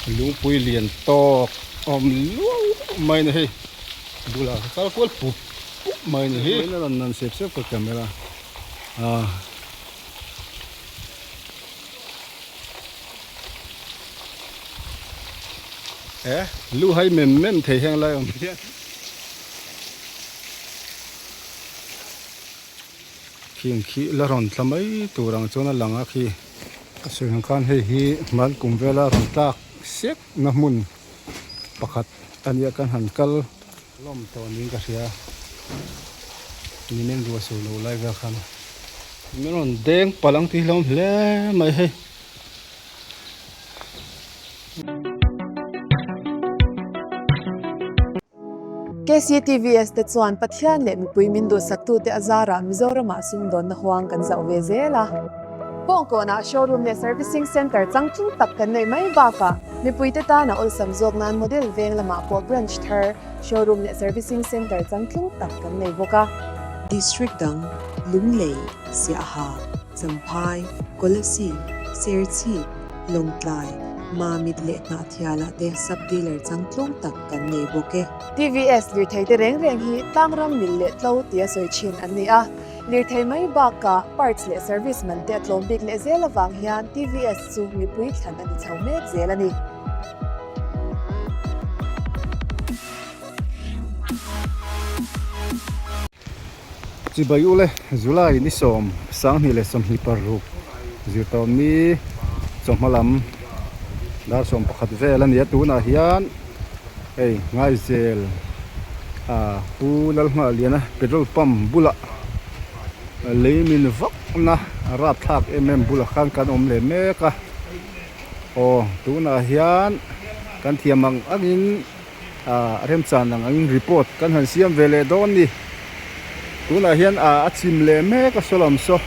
Lungpui lian tawk awm luau mai a ni hei bulah ka kal kual pup pup mai a ni hi. A rawn nan sep sep ka camera a. E lu hai mem mem thei heng lai awm hian. Khing khi la rawn tla mai tur ang chuan a lang a khi. A sawi ang khan hei hi hman kum vela rawn tlak sek na hmun pakhat a nia kan han kal lawm tawh niin ka hria nimin ruah sawi loh lai vel khan min rawn deng palh ang tih hlawm hle mai hei. KCTVS te chuan Pathian leh mipui min duhsaktute a zarah Mizoramah sumdawnna huang kan zauh ve zel a. Kawngkawnah showroom leh servicing centre changtlung tak kan neih mai bakah mipuite tana awlsam zawk nan model veng lamah pawh branch thar showroom leh servicing centre changtlung tak kan nei bawk a. District dang, Lunglei, Siaha, Champhai, Kolasib, Serchhip, Lawngtlai, Mamit leh Hnahthialah te sub-dealer changtlung tak kan nei bawk e. TVS lirthei te reng reng hi tlangram mil leh tlo tia sawi thin an ni a. Lirthei mai bakah parts leh service man te a tlawm bik leh zel avang hian TVS chu mipui thlan a ni chho mek zel a ni. Chibai ule July ni sawm 2026 zirtawm ni chawhma lam dar 11 vel a ni a tunah hian hei Ngaizel ah Pu Lalnghahliana petrol pump bulah lei min vakna rapthlak em em bulah khan kan awm leh mek a aw tunah hian kan thiam ang angin. Ah remchan ang angin report kan han siam ve leh dawn ni. Tunah hian ah a chim leh mek a saw lam saw.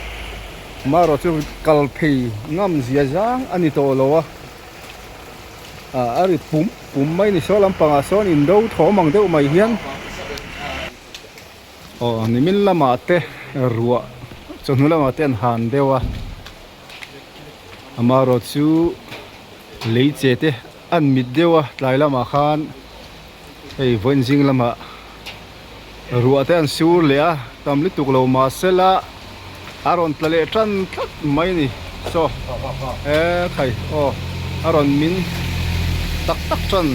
Marawh chu kal phei ngam zia zang a ni tawh lo a. Ah a ri pum pum mai ni saw lampangah sawn indo thawm ang deuh mai hian. Aw nimin lamah te ruah chawhnu lamah te an han deuh a. Amarawh chu lei che te an mit deuh a tlai lamah khan hei vawiin zing lamah ruah te an sur leh a tam lutuk lo mahsela a rawn tla leh tan tlat mai a ni saw e khai aw a rawn min tak tak tan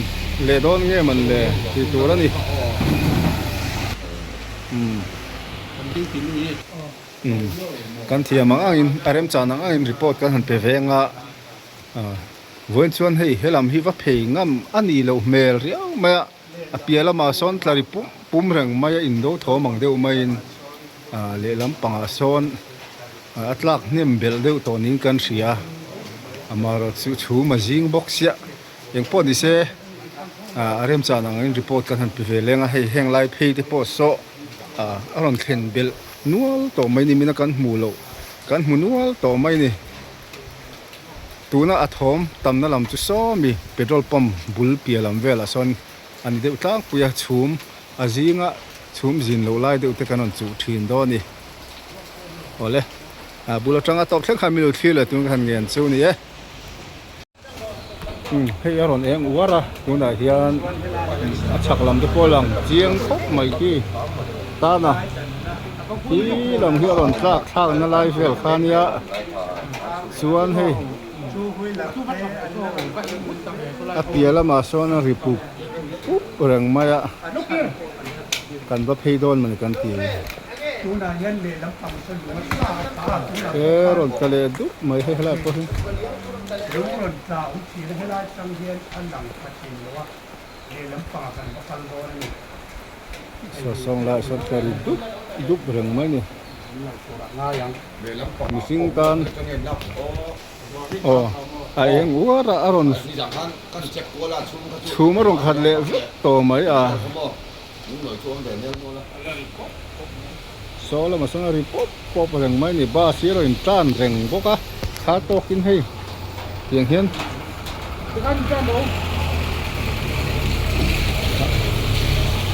leh dawn nge man le tih tur a ni umm. Kan thiam ang angin a remchan ang angin report kan han pe ve anga vawiin chuan hei helam hi va phei ngam a nih loh hmel riau mai a a piah lamah sawn tla ri pum pum reng mai a indo thawm ang deuh maiin lehlam pangah sawn a tlak hnem belh deuh tawh niin kan hria amaherawhchu chu chhum a zing bawk chiah engpawh ni se a remchan ang angin report kan han pe ve leng a hei heng lai phei te pawh saw a rawn thlen belh nual tawh mai ni mina kan hmuh loh kan hmu nual tawh mai ni tuna a thawm tamna lam chu saw mi petrol pump bul piah lam velah sawn a ni deuh tlangpui a chhum a zinga chhum zin loh lai deuh te kan rawn chuh thin dawn a ni awle a bul atanga tawp thleng khan min lo thlir leh tun ka han ngen chu a ni e. Hei a rawn eng uar a tunah hian a chhak lam te pawh a lang chiang khawp mai khi tana khi lam hi a rawn tlak thlak na lai vel kha ania chuan hei a piah lamah sawn a ri pup pup reng mai a kan va phei dawn mawni kan ti he rawn tla leh dup mai hei helai pawh hi. Sawsawng lai sawn tla ri dup dup reng mai a ni mihring tan aw a eng uar a a rawn chhum a rawn khat leh vek tawh mai a. Saw lamah sawn a ri pawp pawp reng mai a ni bus hi a rawn intan reng bawk a kha tawkin hei tiang hian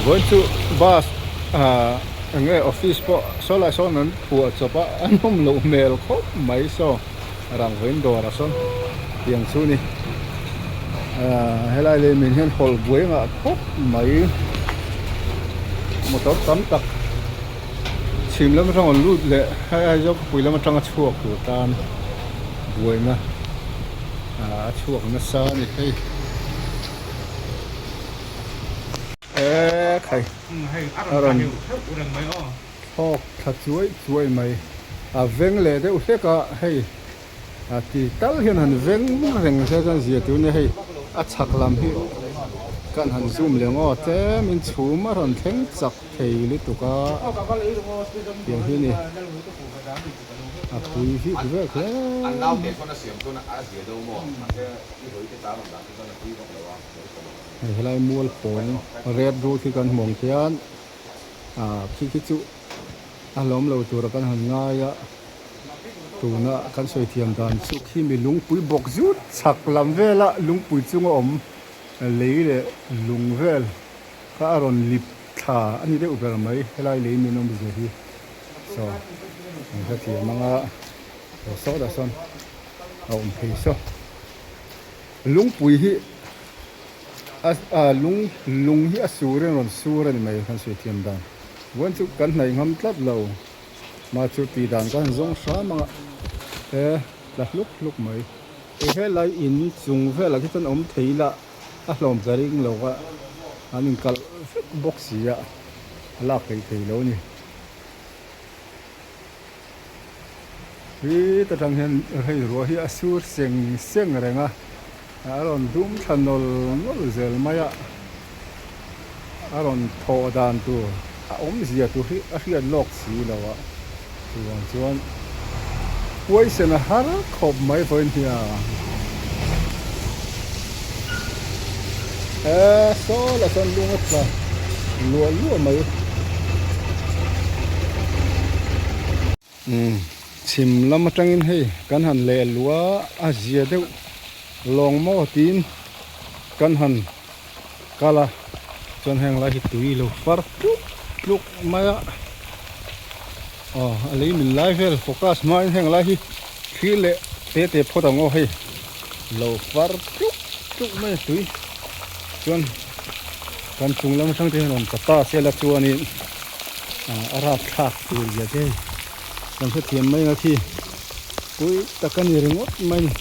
vawiin chu bus ah eng nge office pawh saw lai sawn an phuah chawp a a nawm loh hmel khawp mai saw rang vawiin dawrah sawn tiang chu a ni. Ahh helai lei min hian hawlh buai ngah khawp mai motor tam tak chhim lam atang rawn lut leh hei Aizawl khawpui lam atanga chhuak tur tan buaina ahh a chhuak nasa a ni hei eee khai a rawn thlawk thla chuai chuai mai a veng leh deuh hlek a hei. A ti tal hian han veng reng se chuan zia tur nia hei a chhak lam hi kan han zoom leh ngaw tlem in chhum a rawn thleng chak thei lutuk a tiang hi ni a pui vik vek hle hei helai mual pawng red road hi kan hmu ang khian ah khi khi chu a hlawm lo tura kan han ngai a. Tuna kan sawi thiam dan chu khi mi lungpui bawk zut chhak lam vela lungpui chunga awm lei leh lung vel kha a rawn lip thla a ni deuh ber mai helai lei min awm zia hi saw an hre thiam anga aw sawtah sawn a awm phei saw lungpui hi a lung lung hi a sur in rawn sur a ni mai kan sawi thiam dan vawiin chu kan hnaih ngam tlat lo. Mah chu tih dan ka han zawng hram ang a he tla hluk hluk mai. Hei helai in chung velah khi chuan awm thei ila a hlawm ka ring lo a, an inkalh vek bawk si a, a lak theih thei lo a ni. Hit atang hian hei ruah hi a sur seng seng reng a, a rawn dum thla nawl nawl zel mai a, a rawn thawh dan tur a awmzia tur hi a hriat lawk si lo a, chuvang chuan huaisen a har khawp mai vawiin hi a e saw lah chuan lung a tla luah luah mai. Umm chhim lam atangin hei kan han leh luh a a zia deuh lawng maw tiin kan han kal a chuan heng lai hi tui lo far tluk tluk mai a aw a lei min lai vel focus hmain heng lai hi thli leh te te phawt ang aw hei lo far tluk tluk mai a tui chuan kan chung lam atang te hian rawn ta ta sela chuanin a rapthlak tur zia te hei kan hrethiam mai ang a khi pui tak a ni ringawt mai a ni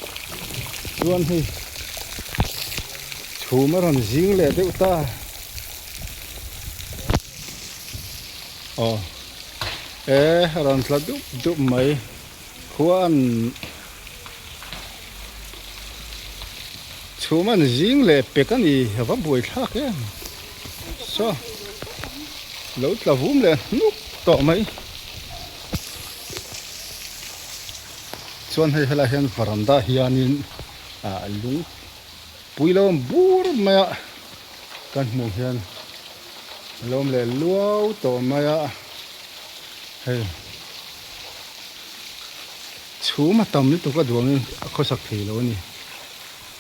chuan hei chhum a rawn zing leh deuh ta aw e a rawn tla dup dup mai khuan chhum an zing leh pek a ni a va buaithlak em saw lo tla vum leh hnuk tawh mai chuan hei helaiah hian varanda hianin ah lung pui lo awm bur mai a kan hmuh hian a lo awm leh luau tawh mai a hei. Chhum a tam lutuk a duangin a khawsak thei lo a ni.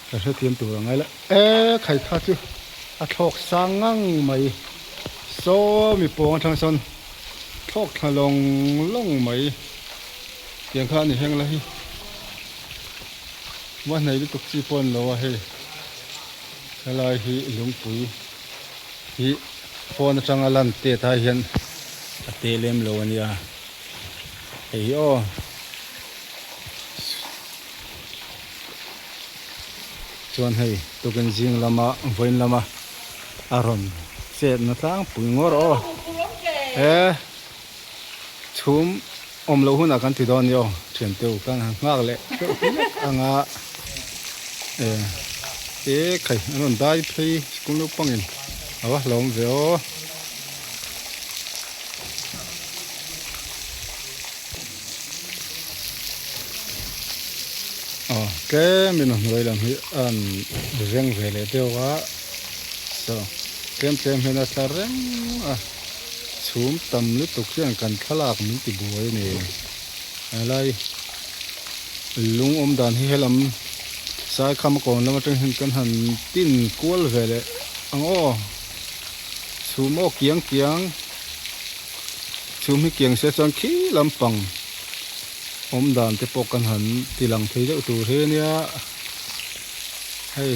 Ka hrethiam tur ang aila e khai kha chu a thlawk sang ngang mai. Saw mi pawng atang sawn thlawk thla lawng lawng mai. Tiang kha a ni heng la hi. Va hnei lutuk chi pawh a ni lo a hei. Helai hi lungpui hi phone atanga lan tet ai hian a te lem lo a nia. Hei hi aw chuan hei tukin zing lama vawiin lama a rawn chetna tlangpui ngawr aw he chhum awm loh hunah kan ti dawn a ni aw thiante u kan han nghak leh deuh hlek anga e e khai an rawn dai phei school naupangin a va hlawm ve aw. Aw tlem in a hnuai lam hi a rawn veng ve leh deuh a saw tlem tlem hian a tla reng a chhum tam lutuk hian kan thlalak min ti buai a ni helai lung awm dan hi helam saikham a kawn lam atang hian kan han tin kual ve leh ang aw. Chhum aw kiang kiang chhum hi kiang se chuan khi lampang awm dan te pawh kan han ti lang thei deuh tur hi ania hei.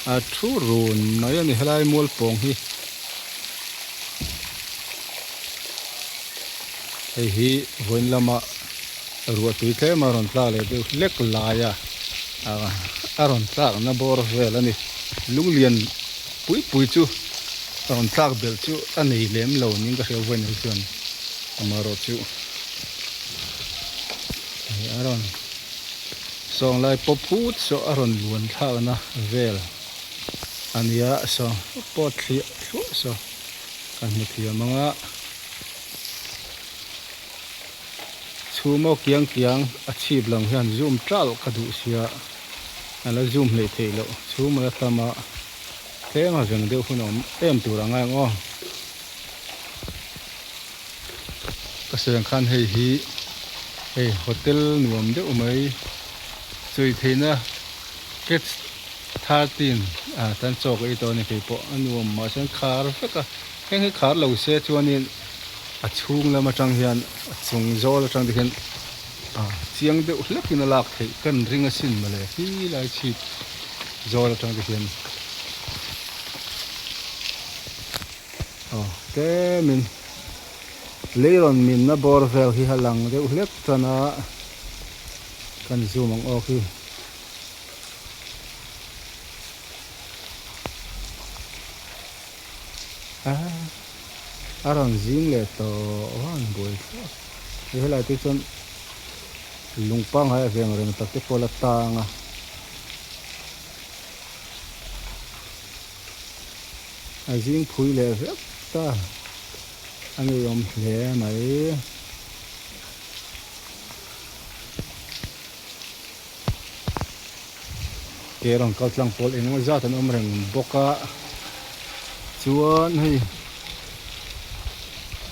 A thu run mai a ni helai mual pawng hi. Hei hi vawiin lama ruah tui tlem a rawn tlak leh deuh hlek lai a a rawn tlakna bawr vel a ni. Lunglian pui pui chu a rawn tlak belh chu a nei lem lo niin ka hria vawiin hi chuan amaherawhchu hei a rawn Sawnglai pawp phut saw a rawn luan thlakna vel a nia, saw pawt thliah thluah saw kan hmu thiam ang a, chhum aw kiang kiang a chhip lam hian zoom ṭalh ka duh sia, a la zoom hleih theih loh, chhum a la tam a, tlem a veng deuh hun a awm em tur ang ang aw. Ka sawi ang khan hei hi hei hotel nuam deuh mai chawi theihna catch 13 ah tan chaw ka ei tawh a ni kei pawh a nuam mahse an khar vek a heng hi khar lo se chuanin a chhung lam atang hian a chung zawl atang te hian ah chiang deuh hlek in a lak theih kan ring asin mawle khi lai chhip zawl atang te hian. Aw tlemin lei rawn minna bawr vel hi a lang deuh hlek tan a kan zoom ang awk hi. A rawn zing leh tawh a an buai thlawt hei helai te chuan lung pangngai a veng reng tak te pawh a la tang a. A zing phui leh vek ta a ngeiawm hle mai. Ke rawn kal tlang pawl eng emaw zat an awm reng bawk a chuan hei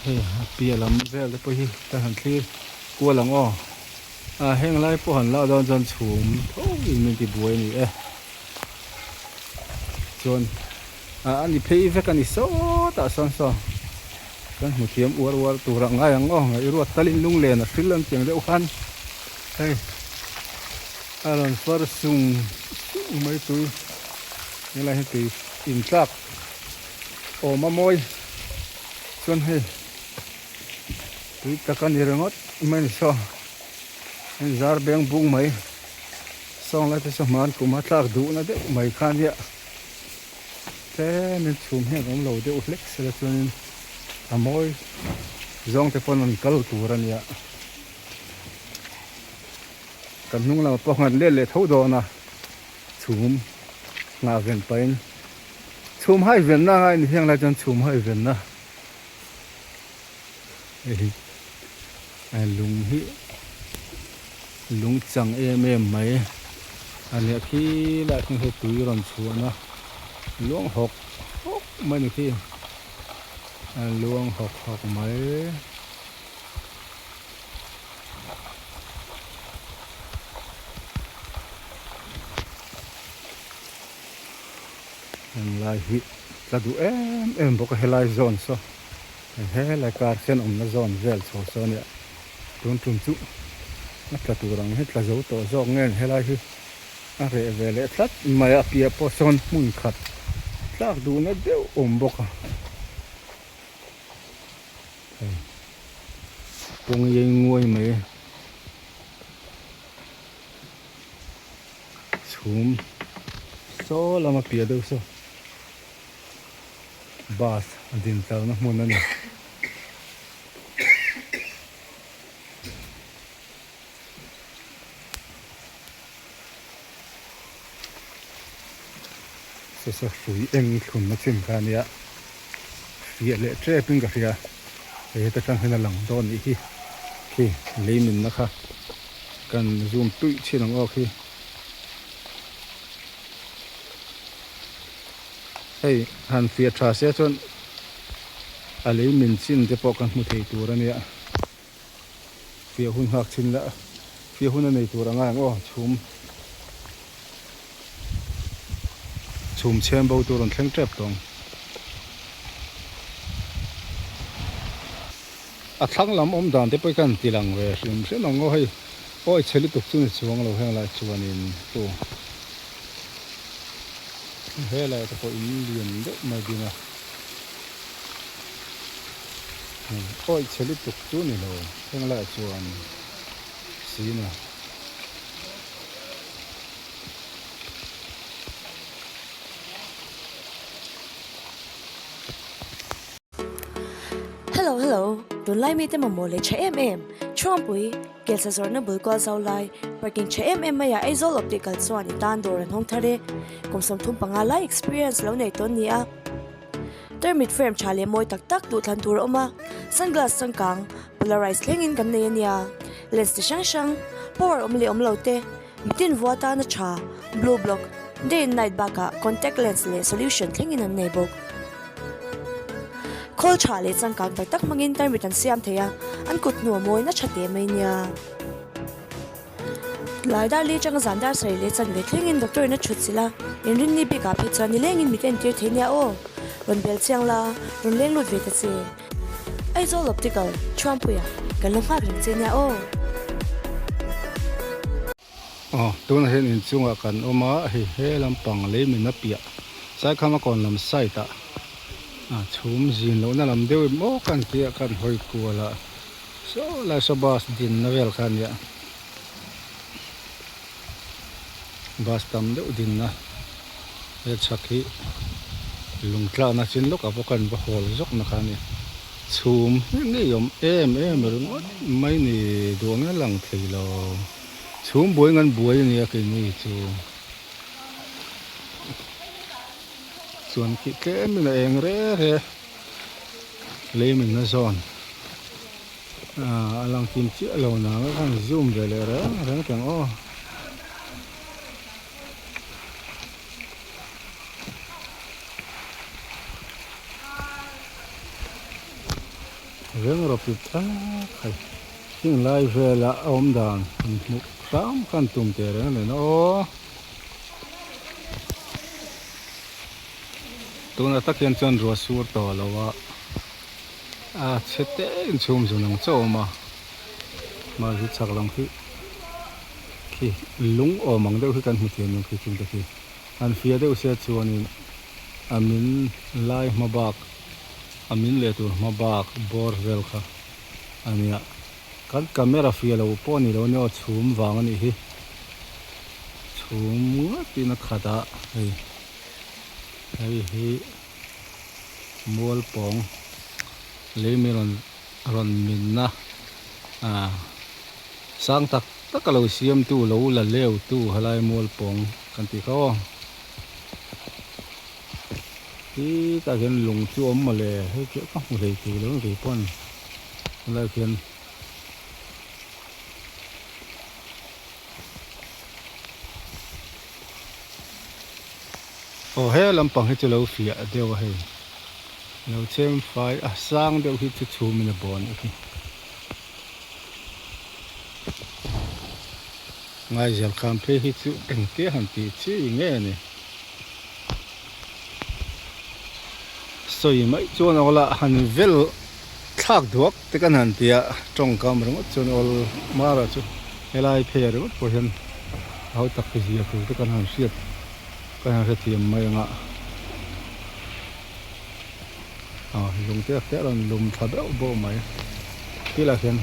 hei a piah lam vel te pawh hi ka han thlir kual ang aw a heng lai pawh han lak dawn chuan chhum tho in min ti buai a ni e. Chuan ah a ni phei vek a ni sawtah sawn saw kan hmu thiam uar uar tur a ngai ang aw ngaih ruat talin lunglen a hril an tiang deuh khan hei a rawn far sung sung mai tui helai hi tui intlak awm a mawi chuan hei tui tak a ni ringawt mai ni saw hei zar beng bung mai. Sawng lai te chu hman kum a tlak duhna deuh mai kha nia tlemin chhum hian awm lo deuh hlek sela chuanin a mawi zawng te pawn an kal tur a nia kan hnung lamah pawh an let leh tho dawn a chhum nghah ven pahin chhum hai venna anga in hiang lai chuan chhum hai venna hei lung hi lung chang em em mai a nia khi lai khi hei tui rawn chhuahna luang hawk hawk mai ni khi a luang hawk hawk mai. Heng lai hi tla duh em em bawk a helai zawn saw helai car sen awmna zawn vel chho saw nia tun tum chu a tla tur ang hi tla zo tawh zawk nge helai hi a reh ve leh tlat mai a piah pawh sawn hmun khat tlak duhna deuh awm bawk a hei kawng iai nguai mai chhum saw lama piah deuh saw bus a din tlarna hmun a ni. Saw saw hrui eng thlunna chin kha a nia fiah leh tep in ka hria hei heta tang hian a lang dawn nih hi khi lei minna kha. Kan zoom tuih chin ang aw khi. Hei han fiah tha sia chuan a lei min chin te pawh kan hmu thei tur a nia. Fiah hun nghak chin la fiah hun a nei tur ang ang aw chhum chhum chhem bo tur rawn thleng tep tawng. A thlang lam awm dan te pawh hi ka han ti lang ve hrim hrim ang aw hei awi chhe lutuk chu ni chuang lo heng lai chuanin tu Helaiah te pawh in lian deuh mai ding a, awi chhe lutuk chu ni lo heng laiah chuan sin a. Hello hello, tunlai mite mamawh leh tha em em, Chhuangpui, Kelsa zawrhna bul kual zau lai, parking tha em em maiah Aizawl Optical chuan i tan dawr an hawng thar e. Kum 35 lai experience lo nei tawn ni a. Tarmit frame tha leh mawi tak tak duhthlan tur a awm a, sunglass changkang, polarized thlengin kan nei a nia. Lens ti hrang hrang, power awm leh awm lo te, mitin vua tana tha, blue block, day and night bakah contact lens leh solution thlengin an nei bawk. Khawl tha leh changkang tak tak hmangin tarmit an siam thei a, an kut hnu a mawi na tha teh mai nia. Tlai dar li atanga zan dar sarih leh chanve thlengin doctor in a thut chilh a, inrinni bikah phei chuan nilengin mit entir thei nia aw. Rawn bel chiang la, rawn leng lut ve ta che. Aizawl Optical, Thuampuia, kan lo nghak reng che nia aw. Aw, tunah hian inchungah kan awm a, hei he lampang lei min a piah Saikhama kawn lam side ah ah chhum zin lohna lam deuh em aw kan tia kan hawi kual a, saw lai saw bus dinna vel kha a nia, bus tam deuh dinna he chhak hi lungtlakna chin lawkah pawh kan va hawl zawk na kha a nia. Chhum hi ngei awm em em ringawt mai ni duh ang in a lang thei lo. Chhum buai ngan buai a nia keini chu. Chuan khi tlem in a eng re re lei min na zawn a lang kim chiah lo nang a khan zoom ve leh reng reng teh ang aw. Reng rawpit tak hei heng lai vela a awm dan han hmuh hram khan tum teh reng nen aw. Tunah tak hian chuan ruah sur tawh lo a, a chhe te in chhum zun ang chauh a awm a, mahse chhak lam khi khi lung awm ang deuh khi kan hmu thiam ang khi chung te khi han fiah deuh sia chuanin a min lai hma bak a min leh tur hma bak bawr vel kha a nia kan camera fiah lo pawh a ni lo ania aw chhum vang a nih hi chhum ngatin a khat a hei hei hi mual pawng lei mai rawn rawn minna ah. Sang tak tak a lo siamtu lo la leutu helai mual pawng kan tih kha aw. Titah hian lung chu a awm mawle hei chiah ka hmu hlei thei lo kei pawn helai khian aw he lampang hi chu lo fiah deuh a hei lo chhem fai a sang deuh hi chu chhum in a bawn a khi. Ngaizel khan phei hi chu engtia han tih chi nge ni? Sawi mai chuan awl a han vel thlak duak te kan han ti a, tawngkam ringawt chuan awl mara chu helai phei ah ringawt pawh hian a ho tak hi zia tur te kan han hriat kan han hrethiam mai ang a. Aw lung te te a rawn lum thla beuh beuh mai tilah hian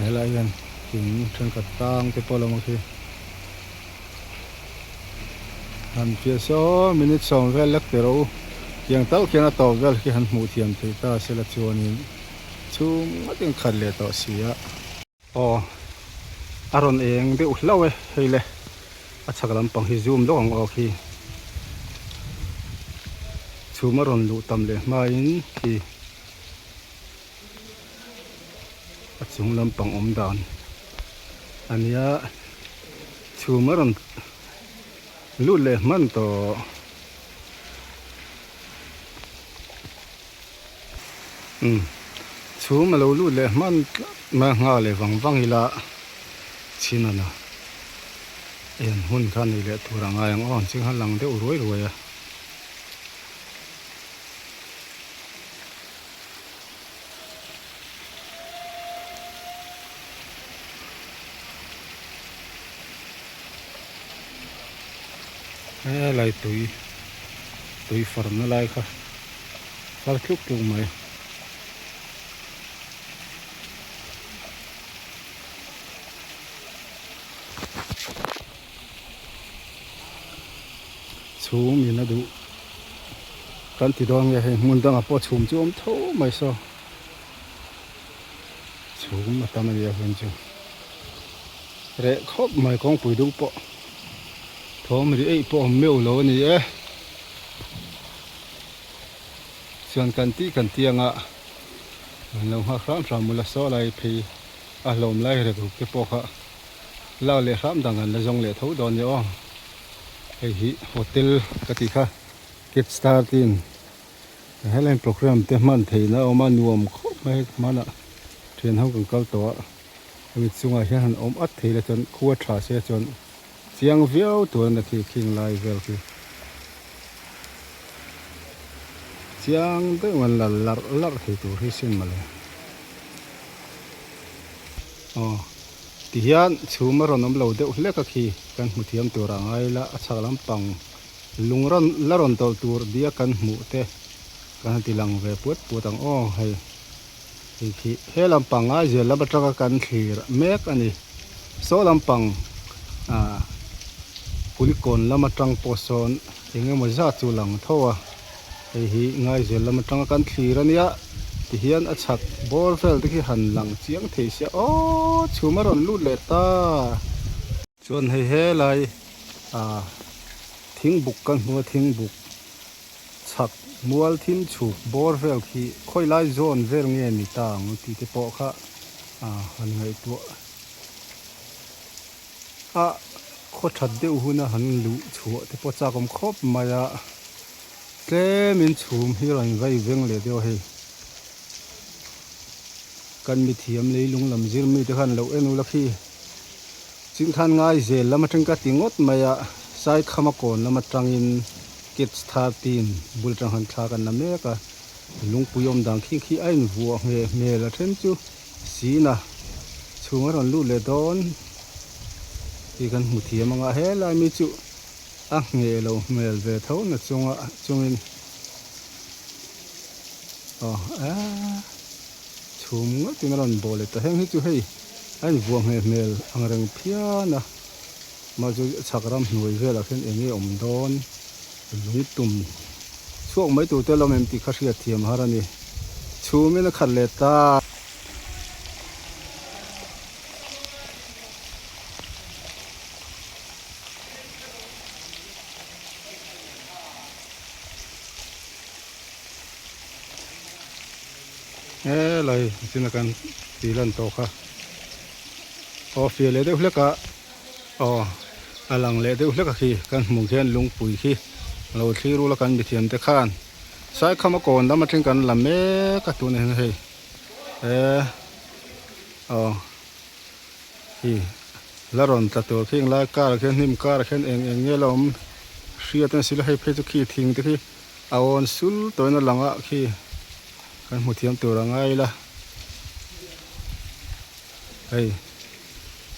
helai hian thing thenkhat tang te pawh a lo awm khi han fiah se aw minute sawm vel lek teh rawh u tiang tal khian a tawp vel khi han hmuh thiam theih ta sela chuanin chhung ngatin khat leh tawh si a. Aw a rawn eng deuh hlauh e hei le a chhak lampang hi zoom lawk ang aw khi chhum a rawn luh tam leh hmain khi a chung lampang awm dan a nia chhum a rawn lut leh hman tawh. Umm chhum a lo lut leh hman tlat mai a nghak leh vang vang ila chhin a na en hun kha nei leh tur a ngai ang aw an ching khan lang deuh ruai ruai a. Helai tui tui farna lai kha far tluk tluk mai. Chhum in a duh kan ti dawn nge hei hmun dangah pawh chhum chu a awm tho mai saw chhum a tam a nia hun chu reh khawp mai kawngpui dung pawh thawm ri eih pawh a awm meuh lo a ni e chuan kan tih kan tih anga an lo nghak hram hram ula saw lai phei a hlawm lai rek ruk te pawh kha. Lak leh hram dang an la zawng leh tho dawn nia aw. Hei hi hotel ka tih kha get starting helai program te hman theihna a awm a nuam khawp mai hei hmanah thian ho kan kal tawh a hemi chungah hian han awm at thei la chuan khua tha se chuan chiang viau tur a ni khi khing lai vel khi chiang deuh an la larh larh thei tur hi sin mawle aw. Tihian chhum a rawn awm lo deuh hlek a khi kan hmu thiam tur a ngai la, a chhak lampang lung rawn la rawn tawlh tur dia kan hmuh te kan han ti lang ve puat puat ang aw hei hei khi he lampang a zial lam atanga kan thlir mek a ni saw lampang ah kulikawn lam atang pawh sawn eng emaw zat chu lang tho a. Hei hi Ngaizel lam atanga kan thlir a nia, tihian a chhak bawr vel te khi han lang chiang thei sia aww chhum a rawn lut leh ta. Chuan hei helai ah thingbuk kan hmu a thingbuk chhak mual thim chhuk bawr vel khi khawi lai zawn vel nge ni ta ang tih te pawh kha ah han ngaihtuah a khaw that deuh huna han luh chhuah te pawh chak awm khawp mai a. Tlemin chhum hi rawn vai veng leh deuh a hei. Kan mithiam leilung lam zir mite khan lo en ula khi. Chingkhan ngai zel lam atang ka ti ngawt mai a, Saikhama kawn lam atangin Kids 13 bul atang han thla kan la mek a, lungpui awm dan khi khi a invuah ngheh hmel a then chu sina chhung a rawn lut leh dawn tih kan hmu thiam anga helai mi chu. A ngheh lo hmel ve tho na chunga chungin aw eee chhum ngawtin a rawn bawh leh ta heng hi chu hei a invuah ngheh hmel ang reng phian a mahse chhak ram hnuai velah khian eng nge awm dawn lungtum chhuak mai tur te lawm em tih kha hriat thiam har a ni chhumin a khat leh ta. Helai chin a kan tih lan tawh kha aw fiah leh deuh hlek a aw a lang leh deuh hlek a khi kan hmuh khian lungpui khi a lo thlir ul a kan mithiam te khan Saikhama kawn lam atang kan la mek a tunah hian hei e aw. Hi la rawn tla tur khi englai car ah khian hnim car ah khian eng eng nge la awm hriat a ni silo hei phei chu khi thing te khi a awn sul tawhin a lang a khi kan hmu thiam tur a ngai ila hei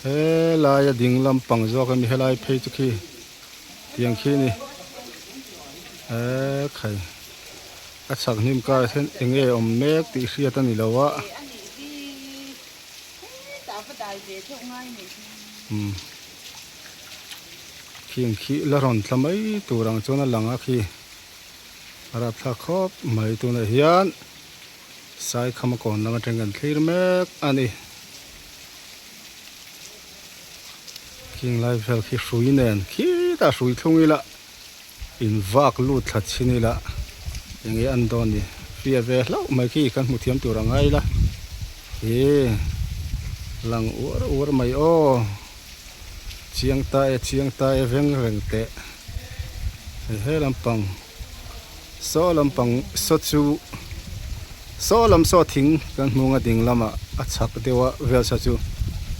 helaia ding lampang zawk a mi helai phei chu khi tiang khi a ni ekhai a chhak hnim car ah hian eng nge awm mek tih hriat a ni lo a. Umm khing khi la rawn thla mai tur ang chuan a lang a khi a rapthlak khawp mai tunah hian Saikhama kawn lam atang kan thlir mek a ni khing lai vel khi hrui nen khitah hrui thlung ila in vak lut thla chhin ila enge an dawn ni fiah ve hlauh mai khi kan hmu thiam tur a ngai ila he lang uar uar mai aw chiang ta e chiang ta e veng reng teh hei he lampang saw lampang saw chu saw lam saw thing kan hmung a ding lamah a chhak deuh a vel saw chu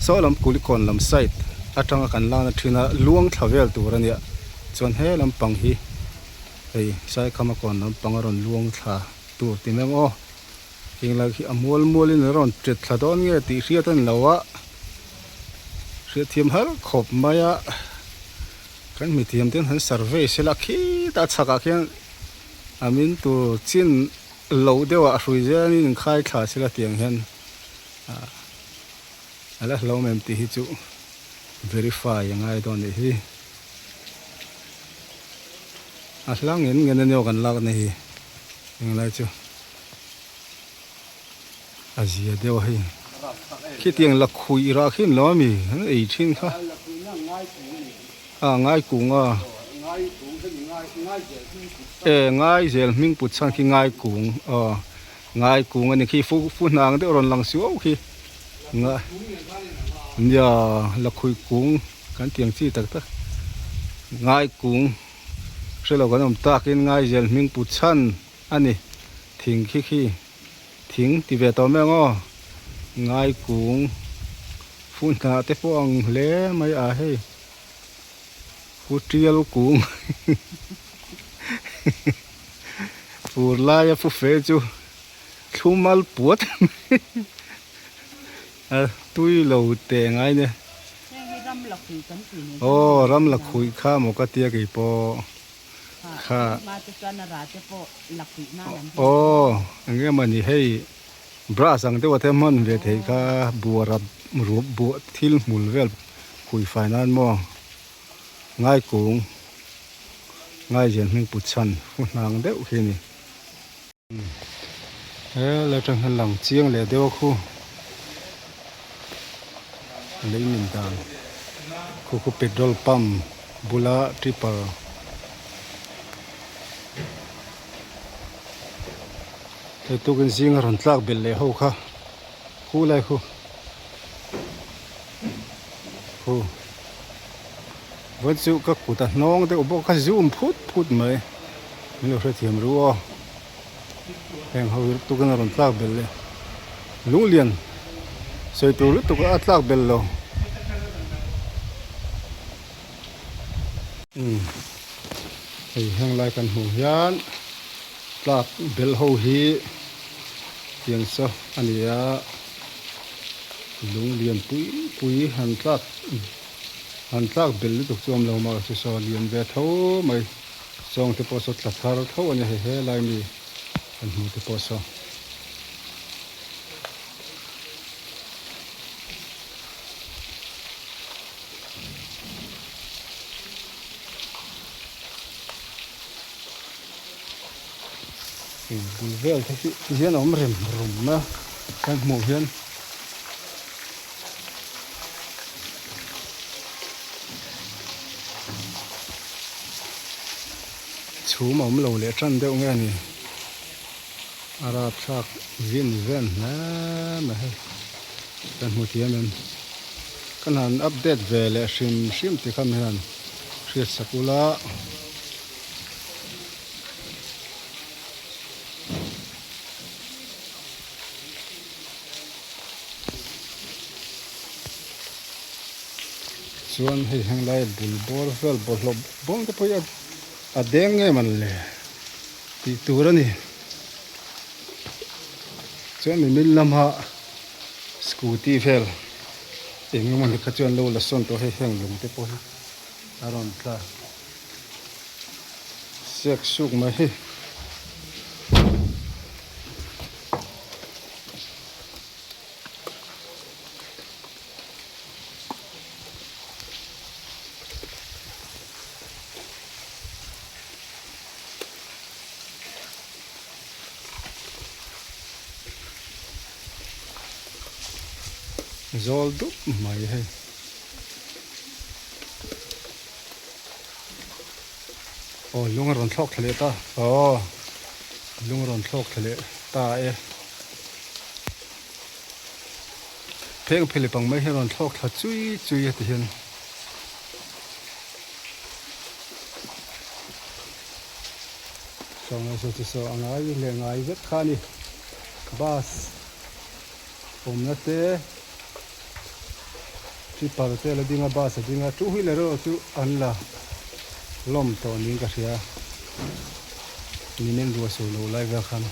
saw lam kulikawn lam side atanga kan lana thin a luang thla vel tur a nia. Chuan he lampang hi hei Saikhama kawn lampang a rawn luang thla tur ti mai ang aw. Heng lai khi a mual mual in a rawn tet thla dawn nge tih hriat a ni lo a, hriat thiam har khawp mai a. Kan mithiam ten han survey sela khitah chhakah khian a min tur chin lo deuh ah hrui zelin in khai thla sela tiang hian ah a la hlauhawm em tih hi chu verify a ngai dawn anih hi. A hla ngen ngen ania aw kan lak na hi englai chu a zia deuh a hei khitiang lakhuih rah khi an lo ami an ei thin kha a ngai kung a e ngai zel hming put chhan khi ngai kung aw ngai kung ani khi fu fu hnang deuh rawn lang suau khi nga nia lakhuih kung kan tiang chi tak tak ngai kung hre lo kan awm takin ngai zel hming put chhan a ni. Thing khi khi thing ti ve tawh mai ang aw. Ngai kung fu hnah te pawh ang hle mai a hei. Fu tial kung fur laia fu fe chu thlum al puat mai a tui lo teh ngai nia. Aw ram lakhuih kha maw ka tia keipawh. Kha aw eng emaw ni hei brush ang deuh a te hman ve theih kha buara rup buah thil hmul vel khui fai nan maw ngai kung ngai zian hming put chhan hu hnang deuh khi a ni. He lai atang hian lang chiang leh deuh a khu lei min dan khu khu petrol pump bula tripper hei tukin zinga rawn tlak belh leh ho kha khu lai khu khu vawi chu ka kut a hnawng deuh bawk a zoom phut phut mai. Min lo hrethiam ru aw. Heng ho hi tukin a rawn tlak belh leh lunglian sawi tur lutuk a tlak belh lo. Umm hei heng lai kan hmuh hian tlak belh ho hi tiang saw a ni a lunglian pui pui han tlak han tlak belh lutuk chu a awm lo mahse saw lian ve tho mai. Sawng te pawh saw tla thar tho a ni hei helai mi kan hmuh te pawh saw. Bul vel te hi ti hian a awm rem rum a kan hmuh hian. Chhum a awm lo leh tan deuh nge ni a rapthlak vin ven hle mai hei kan hmu thiam em kan han update ve leh hrim hrim ti kha mi hian hriat sak ula. Chuan hei henglai bul bawr vel bawlhhlawh bawng te pawh hi a deng ngei man le tih tur a ni. Chuan mimil lama scooty vel eng emaw ni kha chuan lo la sawn tawh hei heng lung te pawh hi a rawn tla sek suk mai hei. Zawl dup mai hei. Aw lung a rawn thlawk thla leh ta aw lung a rawn thlawk thla leh ta e pheng pheli pang mai hi a rawn thlawk thla chui chui a ti hian saw ngai saw chu saw a ngai leh ngai vek kha a ni bus awmna te Tipper te a la ding a, bus a ding a, two wheeler erawh chu an la lawm tawh niin ka hria, nimin ruah sur lo lai vel khan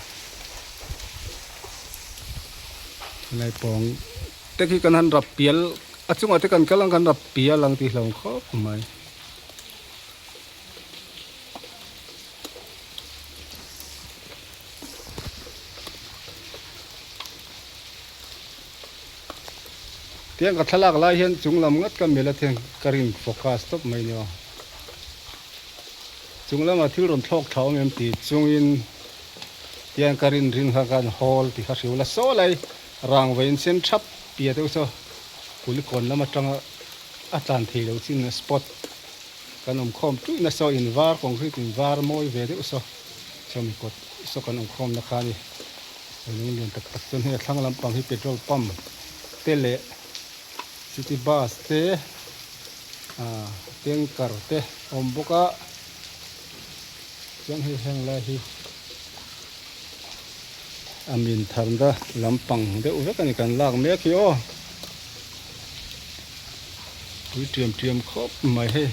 helai pawng te khi kan han rap pial a chungah te kan kal ang kan rap pial ang tih hlauh khawp mai. Tiang ka thlalak lai hian chung lam ngat ka melh a thian ka rin focus tawp mai nia. Chung lama thil rawn thlawk thla awm em tih chungin tiang ka rin rin kha khan hawl tih kha hriu la saw lai rangva in sen thap piah deuh saw kulikawn lam atanga a tlan thei lo chin spot kan awm khawm tuih na saw in var concrete in var mawi ve deuh saw sawmi kawt saw kan awm khawm na kha a ni. Lung lian tak tak chuan hei a thlang lampang hi petrol pump te leh city bus te ah tanker te a awm bawk a chuan hei heng lai hi a min tharna lampang deuh vek a ni kan lak mek hi aw tui tiam tiam khawp mai hei.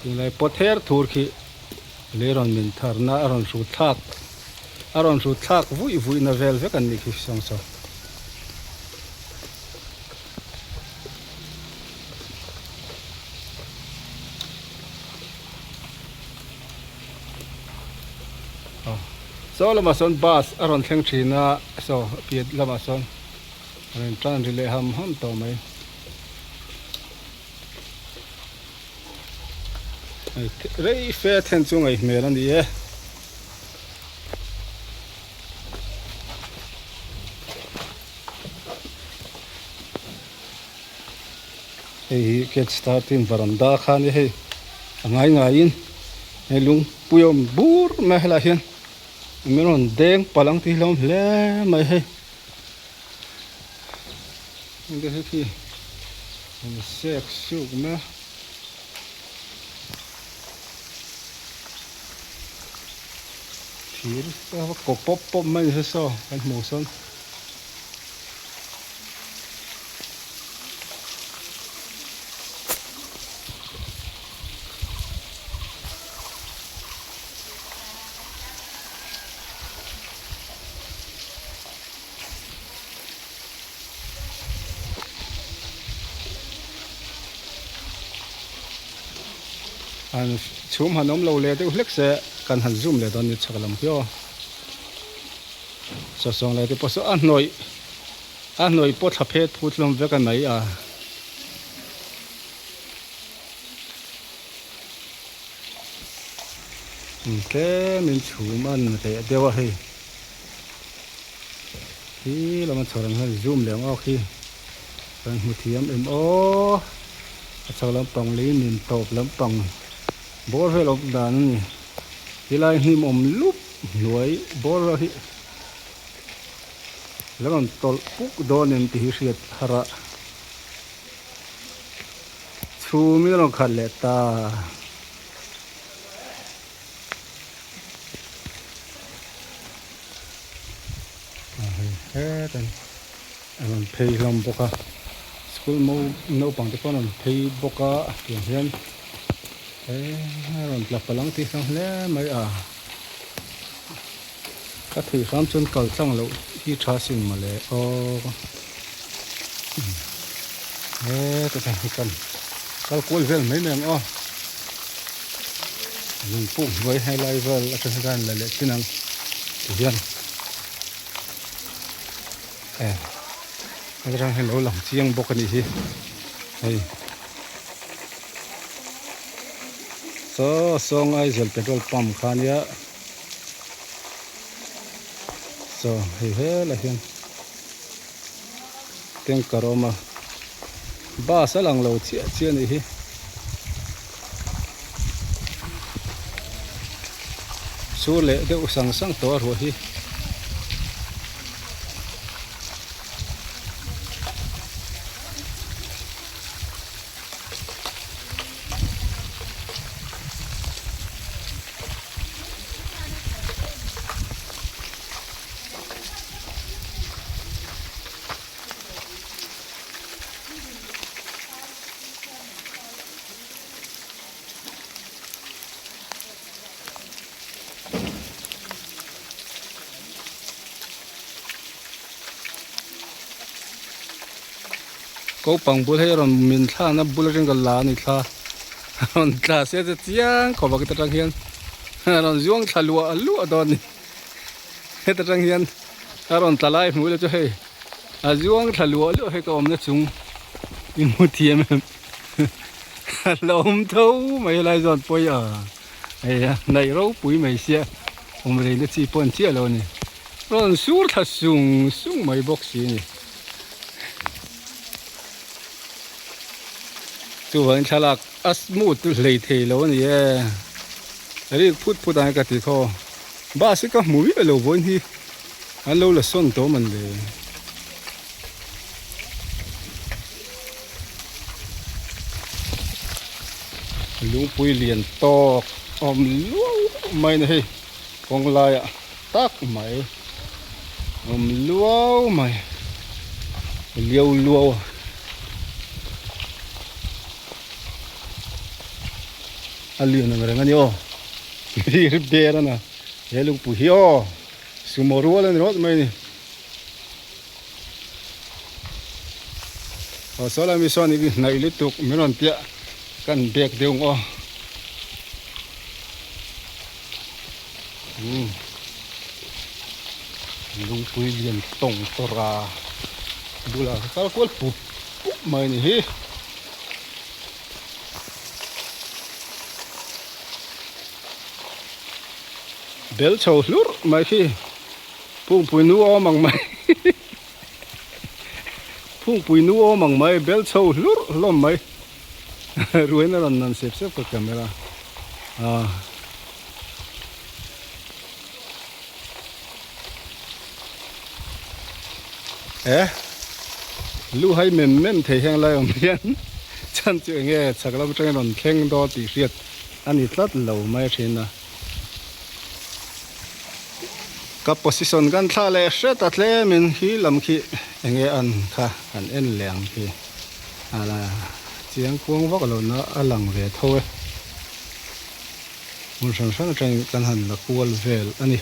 Tunlai pawt her thur khi lei rawn min tharna a rawn hrut thlak a rawn hrut thlak vuih vuih na vel vek an nih khi sawng saw. Saw lamah sawn bus a rawn thleng thin a saw piah lamah sawn a rawn tan ri leh ham ham tawh mai. Rei fe then chu ngaih hmel a ni e. Hei hi gate starting varanda kha a ni hei a ngai ngaiin hei lungpui a awm bur mai a helaiah hian min rawn deng palh ang tih hi a lo awm hle mai hei. Hengte hi khi an sek suk mai a. Thir a va kaw pawp pawp mai ni se saw kan hmuh sawn. An chhum han awm lo leh deuh hlek se kan han zoom leh dawn ni chhak lam khi aw sawsawng leh te pawh saw a hnawih a hnawih pawh thla phet phut hlawm vek a mai a. Tlem in chhum a reh deuh a hei. Khi lama chho rang hian zoom leh ang awk hi kan hmu thiam em aw a chho lampang lei min tawp lampang bawr vel awm dan a ni helai hnim awm lup hnuai bawr vel hi la rawn tawlh puk dawn em tih hi hriat har a chhum in a rawn khat leh ta. Hei hetan an rawn phei hlawm bawk a school mo naupang te pawh an rawn phei bawk a tiang hian eee a rawn tla palh ang tih hlawm hle mai a ka theih hram chuan kal tlang loh hi tha sin mawle aw heta hian hi kan kal kual vel mai mai ang aw lung puk hnuai helai vel atang hian la leh chin ang ti hian eh atang hian lo lang chiang bawk a nih hi hei saw sawng Aizawl petrol pump kha ania saw hei helai hian. Tanker a awm a bus a lang lo chiah chiah a nih hi sur leh deuh sang sang tawh a ruah hi. Ko pang bul hei a rawn min thlakna bul atang ka la a ni thla a rawn tla se chu chiang khawp a kita tang hian. A rawn zuang thla luah luah dawn a ni. Heta tang hian a rawn tla lai hmuh ila chu hei a zuang thla luah luah hei ka awmna chung i hmu thiam em a la awm tho mai helai zawn pawi a hei a hnaih ropui mai sia awm reina chi pawh an chiah lo a ni rawn sur thla sung sung mai bawk si a ni. Chuvangin thlalak a smooth chu hlei thei lo a ni e. Rik phut phut ang e ka ti khaw. Bus hi ka hmu miah lo vawiin hi an lo la sawn tawh man le. Lungpui lian tawk awm luau mai na hei kawng laiah tak mai awm luau mai liau luau a. A lian ang reng a ni aw ri ber a na he lungpui hi aw sumo rual a ni rawt mai a ni aw saw lai mi sawn i hnaih lutuk min rawn piah kan bek deuh ang aw umm lungpui lian tawng tawrh a bulah kal kual pup pup mai a ni hi. Bel chho hlur mai khi phungpui nu awm ang mai phungpui nu awm ang mai bel chho hlur hlawm mai ruain a rawn nan sep sep ka camera ah. E lu hai mem mem thei heng lai awm hian chhan chu enge chhak lam atangin rawn thleng dawn tih hriat a ni tlat lo mai thin a. Ka position kan thla leh hret a tlemin khi lam khi enge an kha kan en leh ang khi a la chiang kuang vak lo na a lang ve tho e. Hmun hran hran atangin kan han la kual vel a ni.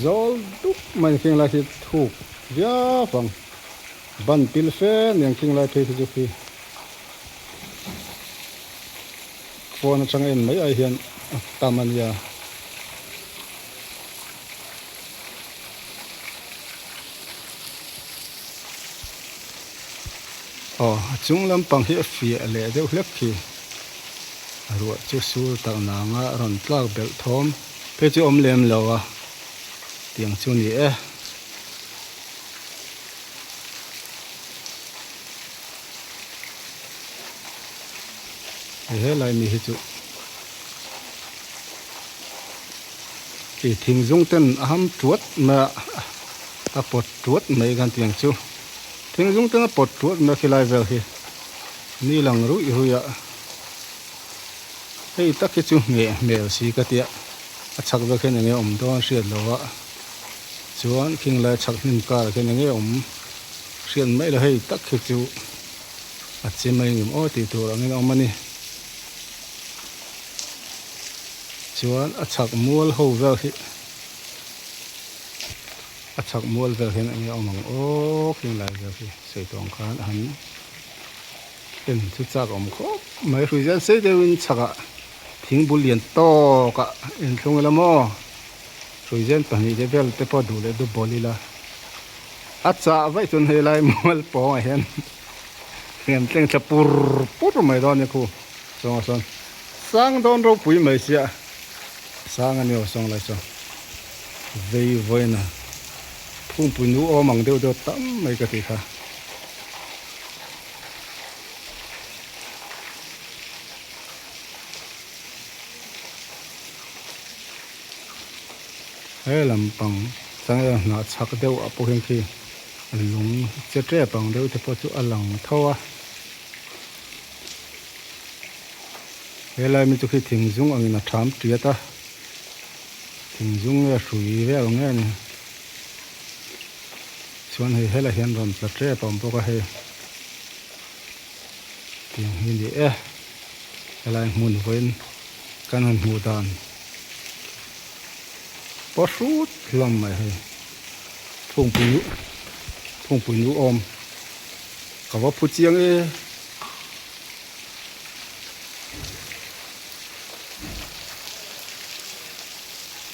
Zawl dup mai khing lai khi thuk viau ang ban pil fe aniang khing lai phei khi chu khi phone atanga en mai ai hian a tam a nia. Aw a chung lampang hi a fiah leh deuh hlek khi a ruah chu sur tak nanga a rawn tlak belh thawm phei chu awm lem lo a tiang chu ni e. Helai mi hi chu. Ih thing zung ten a ham tuat mai a a pawt tuat mai khan tiang chu thing zung ten a pawt tuat mai a khilai vel hi ni lang ruih ruih a hei tak hi chu ngheh hmel si ka tia a chhak vel khian enge awm dawn hriat loh a chuan khing lai chhak hnim karah khian enge awm hriat mai lo hei tak hi chu a che mai ngem aw tih tur angin a awm a ni. Chuan a chhak mual ho vel hi a chhak mual vel hian enge awm ang aw khing lai vel hi sawi tawh ang khan a han en chu chak a awm khawp mai hrui zel sei deuhin chhakah thing bul lian tawk ah inthlung ila maw hrui zen pahnih te vel te pawh duh leh dup bawl ila a chah vaih chuan helai mual pawngah hian Hliam tleng thla pur pur mai dawn nia khu chuangah sawn sang dawn ropui mai sia sang a ni aw sawng lai sawn vei vawiin a phungpui nu awm ang deuh deuh tam mai ka tih kha. He lampang changel hnah chhak deuh ah pawh hian khi Lung che tep ang deuh te pawh chu a lang tho a. Helai mi chu khi thing zung angin a tham tiat a. Thing zung nge hrui vel nge ni. Chuan hei helai hian rawn tla tep a awm bawk a hei. Tiang hi ni e. Helai hmun vawiin kan han hmuh dan pawh hrut hlawm mai hei. Phungpui. Phungpui nu awm ka va phu chiang e.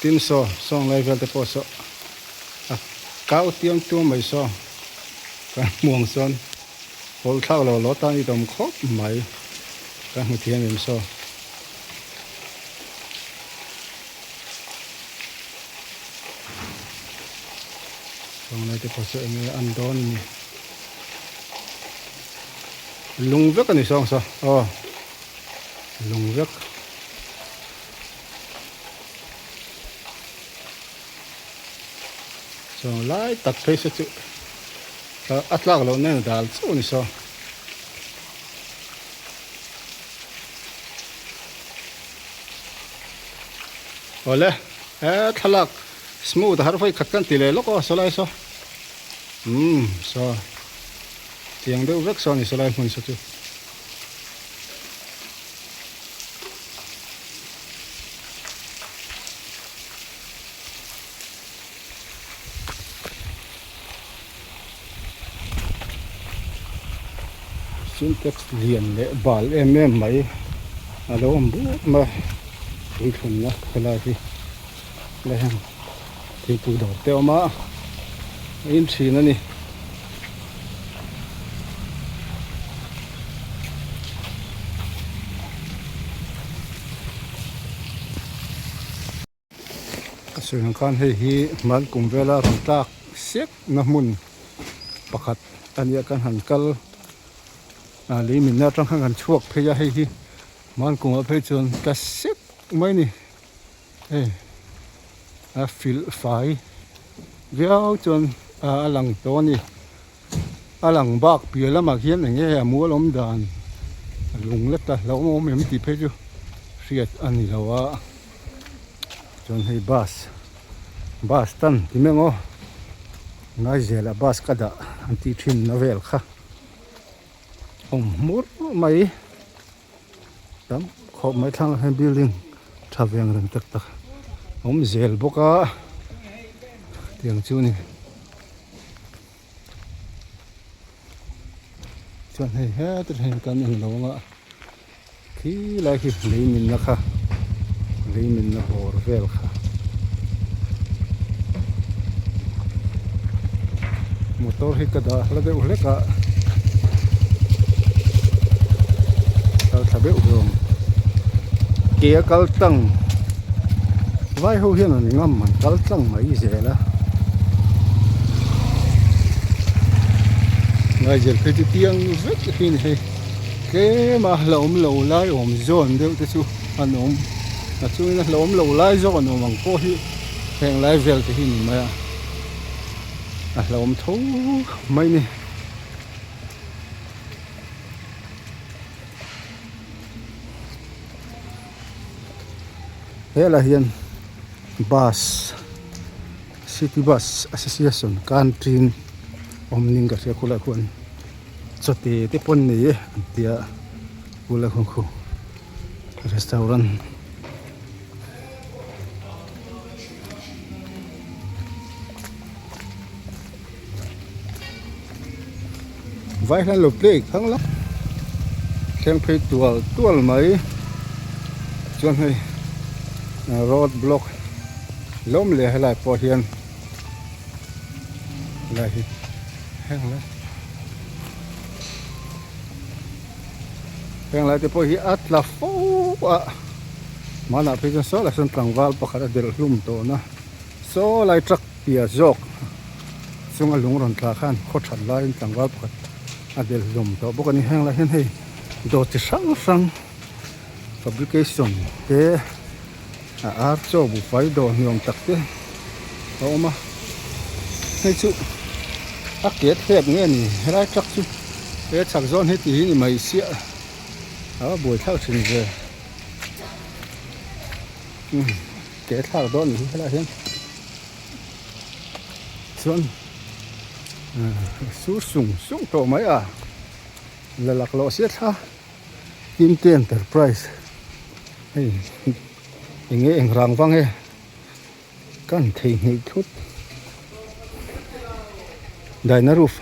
Tin saw sawng lai vel te pawh saw a kau tiang tuam mai saw kan hmuang sawn hawlh thlak lo lo tan i tawm khawp mai ka hmu thiam em saw. Sawng lai te pawh saw eng nge an dawn a ni. Lung vek a ni sawng saw aw lung vek. Sawng lai tak phei se chu a tlak loh nen a dal chauh a ni saw. Awle he thlalak smooth a har vawi khat kan ti leh lawk aw sawlai saw umm saw tiang deuh vek saw a ni sawlai hmun saw chu. Sintex lian leh bal em em mai a lo awm buk mai a tui thlunna helai hi helai hian thingpui dawr te a awm a a in thin a ni. A sawi ang khan hei hi hman kum vela rawn tlak sek na hmun pakhat a nia kan han kal a lei minna atang khan kan chhuak phei a hei hi hman kumah phei chuan tla sek mai a ni hei a filh fai viau chuan a lang tawh a ni a lang bak piah lamah khian eng nge a mual awm dan lung la ta hlauh awm em tih phei chu hriat a ni lo a. Chuan hei bus bus tan ti mai ang aw Ngaizelah bus ka dah an tih thin na vel kha awm hmur mai tam khawp mai thlang ah hian building tha ve ang reng tak tak a awm zel bawk a tiang chu a ni chuan hei heta thleng kan en lo ang a. Khi lai khi lei minna kha lei minna bawr vel kha motor hi ka dah hla deuh hlek a kal thla deuh hlawm ke a kal tlang vai ho hian an ngam an kal tlang mai zel a ngaizel phei chu tiang vek hi a ni hei. Tlem a hlauhawm lo lai awm zawn deuh te chu an awm a chungin a hlauhawm lo lai zawk an awm ang pawh hi heng lai vel te hi ni mai a a hlauhawm tho mai ni. Helah hian bus city bus association canteen awm ning ka hria khulai khuan. Chawte te pawn nei e an tia bula khaw khu restaurant vai hian lo play khang la thleng phei tual tual mai chuan hei road block lawm leh helai pawh hian helai hi. Heng lai heng lai te pawh hi a tla fo a hmanah phei chuan saw lai sawn tlangval pakhat a delh hlum tawh na saw lai truck piah zawk chunga lung rawn tla khan khaw that laiin tlangval pakhat a delh hlum tawh bawk a ni heng lai hian hei dawr chi hrang hrang fabrication te a ar chaw buhfai dawr ni awm tak te a awm a hei chu a ke thlep nge ni helai truck chu he chhak zawn hi ti hi ni mai siah a buai thlak thin ve umm ke thlak dawn ni hi helaiah hian chuan sur sung sung tawh mai a la laklawh sia thla. Kimte enterprise hei eng nge eng rang vang e kan theihnghilh thut. Dyna roof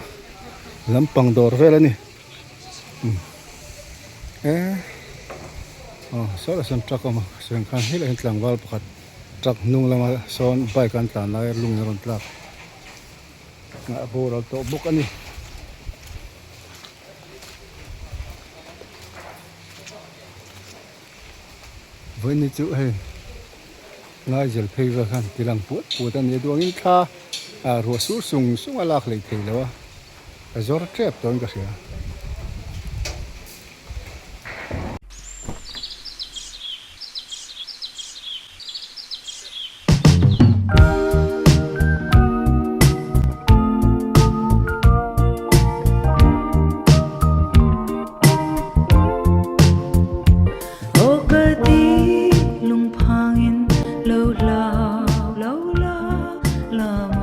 lampang dawr vel a ni e aw saw lah sawn truck a awm a sawn khan helaiah hian tlangval pakhat truck hnung lama sawn bike an tlan lai lung in a rawn tlak a boral tawh bawk a ni. Vawiin chu hei Nigel phei vel khan ti lang puat puat a ni a duangin thla ah ruah sur sung sung a lak hlei thei lo a ka zawr tep dawn ka hria.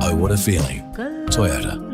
Oh what a feeling. Toyota.